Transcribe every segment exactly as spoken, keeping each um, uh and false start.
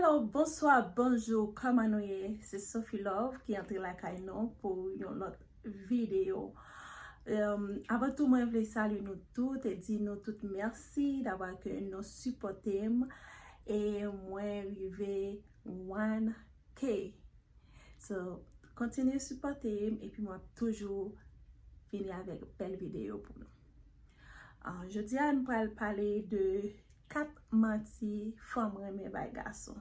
Hello, bonswa, bonjou, kòman nou ye? Se Sophie Love ki antre lakay nou pou yon lòt videyo. Em, avan tou, mwen vle salye nou tout e di nou tout mèsi davwa ke nou sipòte m e mwen rive one K. So, kontinye sipòte m epi mwen ap toujou vini avèk bèl videyo pou nou. Ah, jodi a, nou pral pale de kat manti fanm renmen bay gason.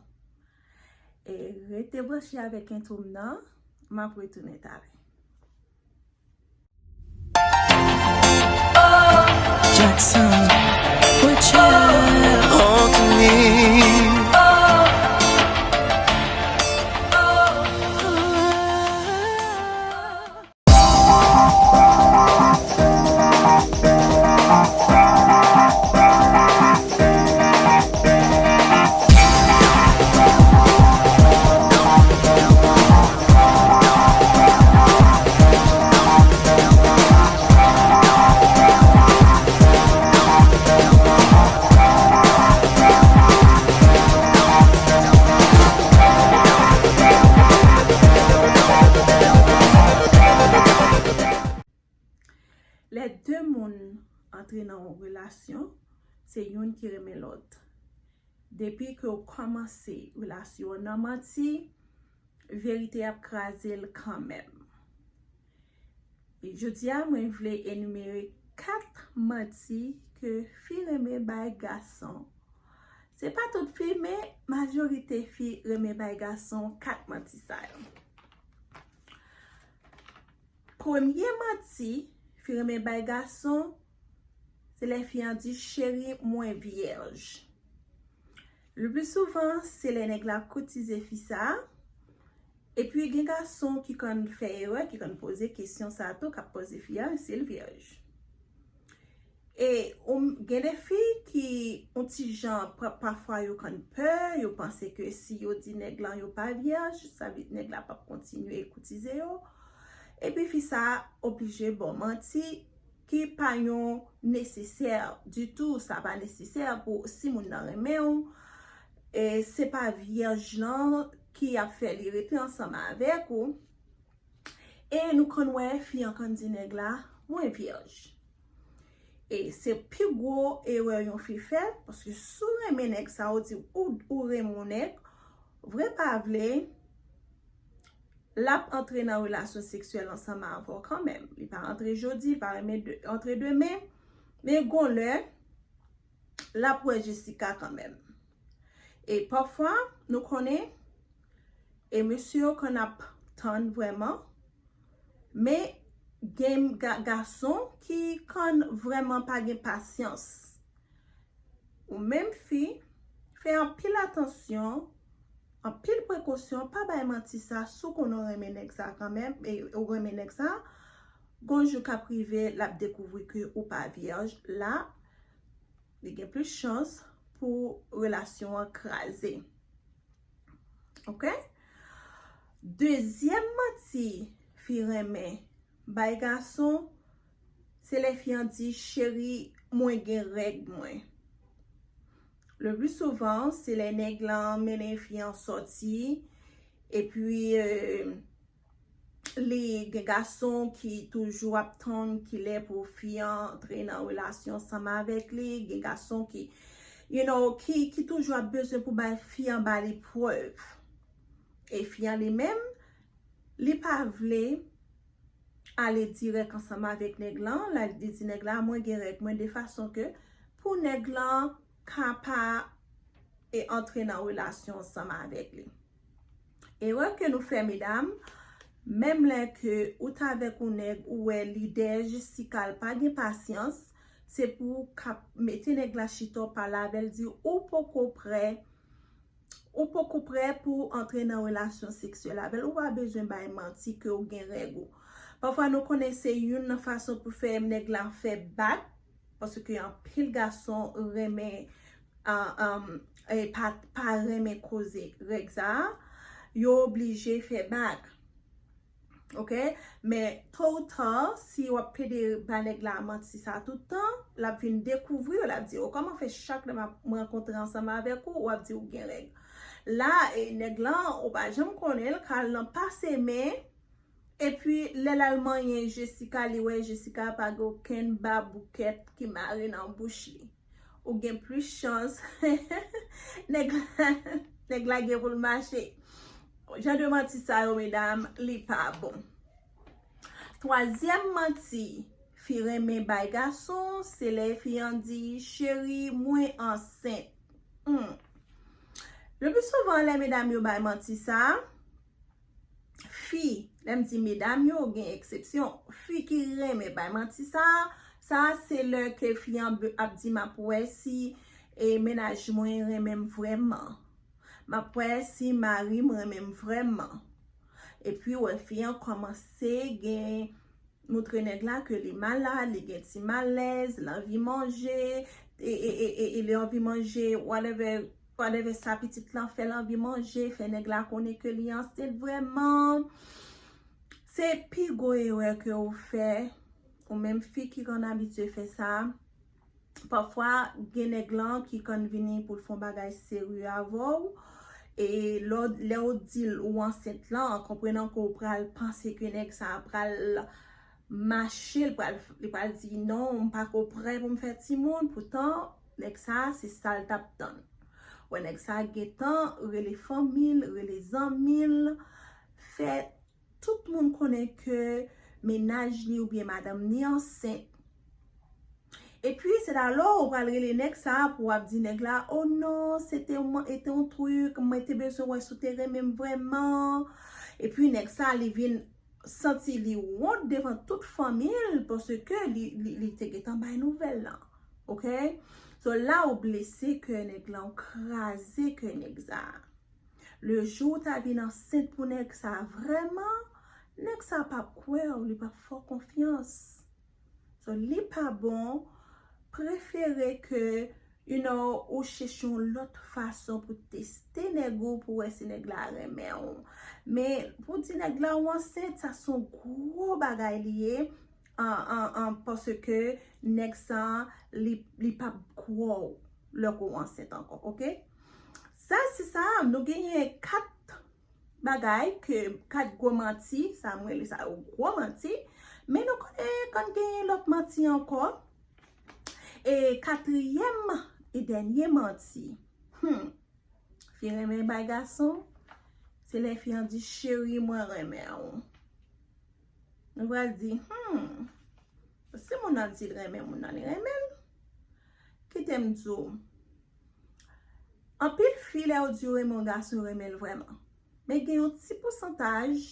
E rete branche avèk entwo m nan, m ap retounen talè. Jackson, put your Anthony. Lè de moun antre nan yon relasyon, se youn ki renmen lòt. Depi ke w kòmanse relasyon an nan manti, verite ap kraze l kanmenm. E jodi a, mwen vle enimere kat manti ke fi renmen bay gason. Se pa tout fi, men majorite fi renmen bay gason kat manti sa yo. Premye manti fi renmen bay gason, se lè fi an di, "Cheri, mwen vyèj." Le pli souvan, se lè nèg la koutize fi sa a. Epi gen gason ki konn fè erè, ki konn poze kesyon sa a tou, k ap poze fi a si l vyèj. E ou, gen de fi ki, yon ti jan, pa- pafwa yo konn pè, yo panse ke si yo di nèg lan yo pa vyèj, sa vle di nèg la p ap kontinye koutize yo. Epi fi sa a oblije ba w manti ki pa yon nesesè ditou, sa pa nesesè pou si moun nan renmen w, e se pa vyèj lan ki ap fè li rete ansanm avèk ou. E nou konn wè fi an konn di nèg la, "Mwen vyèj." E se pi gwo erè yon fi fè, paske si w renmen nèg sa, ou di ou, ou renmen yon nèg, vre pa vle, l ap antre nan relasyon seksyèl ansanm avè w kanmenm. Li pa antre jodi, li pa renmen de- antre demen, men gon lè, l ap wè Jessica kanmenm. E pafwa, nou konnen, e mesye yo konn ap tann vrèman, men gen ga- gason ki konn vrèman pa gen pasyans. Ou menm fi, fè anpil atansyon, anpil prekosyon, pa bay manti sa, si w konnen w renmen nèg sa kanmenm, e ou renmen nèg sa, gon jou k ap rive, l ap dekouvri ke ou pa vyèj, la, li gen plis chans pou relasyon an kraze. Oke? Dezyèm manti fi renmen bay gason, se lè fi an di, "Cheri, mwen gen règ mwen." Le pli souvan, se lè nèg lan mennen fi an sòti, epi, euh, li gen gason ki toujou ap tann kilè pou fi an antre nan relasyon ansanm avèk li, gen gason ki, you know, ki, ki toujou ap bezwen pou bay fi an ba li prèv. E fi an li menm, li pa vle ale dirèk ansanm avèk nèg lan, la li di nèg la, "Mwen gen règ mwen," de fason ke pou nèg lan ka pa e antre nan relasyon ansanm avèk li. Erè ke nou fè, medam, menm lè ke ou t avèk yon nèg, ou wè lidè Jessica l pa gen pasyans, se pou w ka mete nèg la chita w pale avè l, di ou poko prè, ou poko prè pou w antre nan relasyon seksyèl avè l, ou pa bezwen bay manti ke w gen règ ou. Pafwa nou konnen se youn nan fason pou fè nèg la fè bak, paske anpil gason renmen, ah, um, e pa, pa renmen koze règ sa a, yo oblije fè bak. Oke? Men to ou ta, si w ap plede ba nèg la manti sa tout tan, l ap vin dekouvri w, l ap di, "O, kòman fè chak lè m ap, m rankontre ansanm avèk ou, w ap di ou gen règ?" La, e, nèg lan, ou pa janm konnen, l ka al nan pase men. Epi, lè l al manyen Jessica, li wè Jessica pa gen okenn baboukèt ki mare nan bouch li. Ou gen plis chans. Nèg la, nèg la gen pou l mache. Jan de manti sa yo, medam, li pa bon. Twazyèm manti fi renmen bay gason, se lè fi an di, "Cheri, mwen ansent." Hmm. Le pli souvan, lè medam yo bay manti sa, fi, lè m di medam yo, gen eksepsyon, fi ki renmen bay manti sa, sa se lè ke fi an be- ap di, "M ap wè si, e, mennaj mwen renmen m vrèman. M ap wè si mari m renmen m vrèman." Epi, wè, fi an kòmanse gen, montre nèg la ke li malad, li gen ti malèz, l anvi manje, e, e, e, e, e li anvi manje, whatever, whatever sa pitit lan fè l anvi manje, fè nèg la konnen ke li ansent vrèman. Se pi gwo erè ke ou fè, ou menm fi ki konn abitye fè sa. Pafwa, gen nèg lan ki konn vini pou l fè yon bagay serye avè w. E lè w, lè w di l ou ansent lan, an konprenan ke w pral panse ke nèg sa a pral mache, l pral, li pral di, "Non, m pako prè pou m fè timoun." Poutan, nèg sa a, se sa l t ap tann. Wè, nèg sa a gentan rele fanmi l, rele zanmi l, fè tout moun konnen ke mennaj li oubyen madanm ni ansent. Epi, se la lò ou pral rele nèg sa a pou w ap di nèg la, "Oh non, se te yon, e te yon trik, mwen te bezwen wè si w te renmen m vrèman." Epi, nèg sa a, li vin santi li wont devan tout fanmi l paske li, li, li te gentan bay nouvèl lan. Oke? So, la ou blese kè nèg la, ou kraze kè nèg sa a. Le jou ou ta vin ansent pou nèg sa a vrèman, nèg sa a p ap kwè w, li p ap fè w konfyans. So, li pa bon, prefere ke, you know, ou chèche yon lòt fason pou teste nèg ou, pou wè si nèg la renmen w. Men, pou di nèg la ou ansent, sa se yon gwo bagay li ye, an, an, an, paske nèg sa a, li, li p ap kwè w lè ke w ansent ankò, oke? Sa, se sa, nou genyen kat bagay ke, kat gwo manti, sa mwen rele sa yo gwo manti, men nou konnen konn genyen lòt manti ankò. E katriyèm e dènye manti. Hmm. Fi renmen bay gason, se lè fi an di, "Cheri, mwen renmen w." Nou pral di, hmm, si moun nan di l renmen moun nan, li renmen l. Kite m di w, anpil fi, lè yo di yo renmen yon gason, yo renmen l vrèman. Men gen yon ti pousantaj,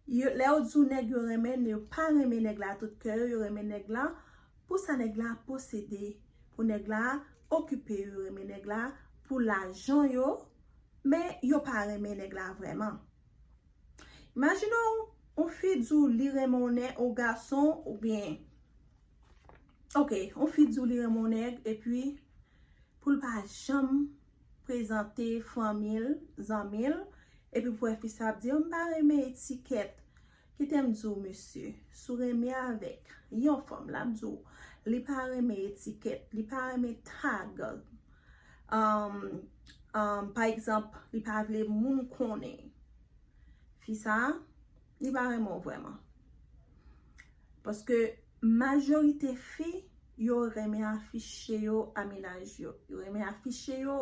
yo, lè yo di w nèg yo renmen, yo pa renmen nèg la tout kè yo, yo renmen nèg la pou sa nèg la posede, pou nèg la okipe yo, yo renmen nèg la pou lajan yo, men yo pa renmen nèg la vrèman. Imajine w, yon fi di w li renmen yon nèg, yon gason, oubyen, oke, yon fi di w li renmen yon nèg, epi pou l pa janm prezante fanmi l, zanmi l, epi pou wè fi sa ap di, "M pa renmen etikèt." Kite m di w, mesye, si w renmen avèk yon fanm, l ap di w, li pa renmen etikèt, li pa renmen tag. Um, um, pa egzanp, li pa vle moun konnen. Fi sa a, li pa renmen w vrèman. Paske majorite fi, yo renmen afiche yo a mennaj yo. Yo renmen afiche yo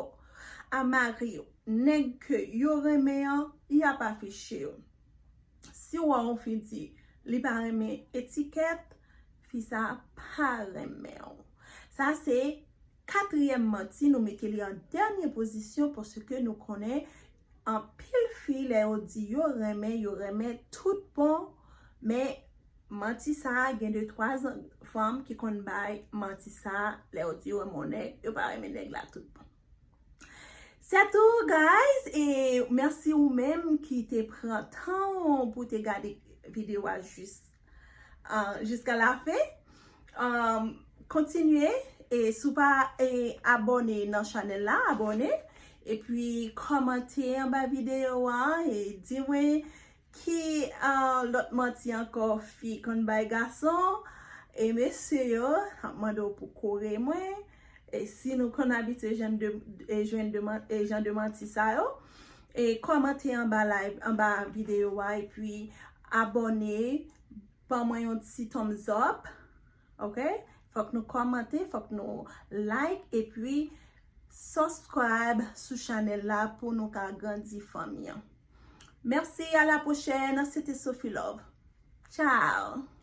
a mari yo. Nèg ke yo renmen an, y ap afiche yo. Si w wè yon fi di li pa renmen etikèt, fi sa a pa renmen w. Sa se katriyèm manti, nou mete li an dènye pozisyon paske nou konnen anpil fi, lè yo di yo renmen, yo renmen tout bon, men manti sa a, gen de twa fanm ki konn bay manti sa a, lè yo di yo renmen yon nèg, yo pa renmen nèg la tout bon. Se tou, guys, e mèsi ou menm ki te pran tan w pou te gade videyo a jis, ah, jiska la fen. Um, kontinye, e si w pa, e, abòne nan chanèl la, abòne, epi kòmante anba videyo a, e di mwen ki, ah, lòt manti ankò fi konn bay gason, e mesye yo, ap mande w pou kore mwen, E si nou konn abitye jwenn de, e jwenn de man- e jan de manti sa yo, e kòmante anba live, anba videyo a, epi abòne, ban mwen yon ti thumbs up, ok? Fòk nou kòmante, fòk nou like, epi subscribe sou chanèl la pou nou ka grandi fanmi an. Mèsi, a la pwochèn, se te Sophie Love. Ciao!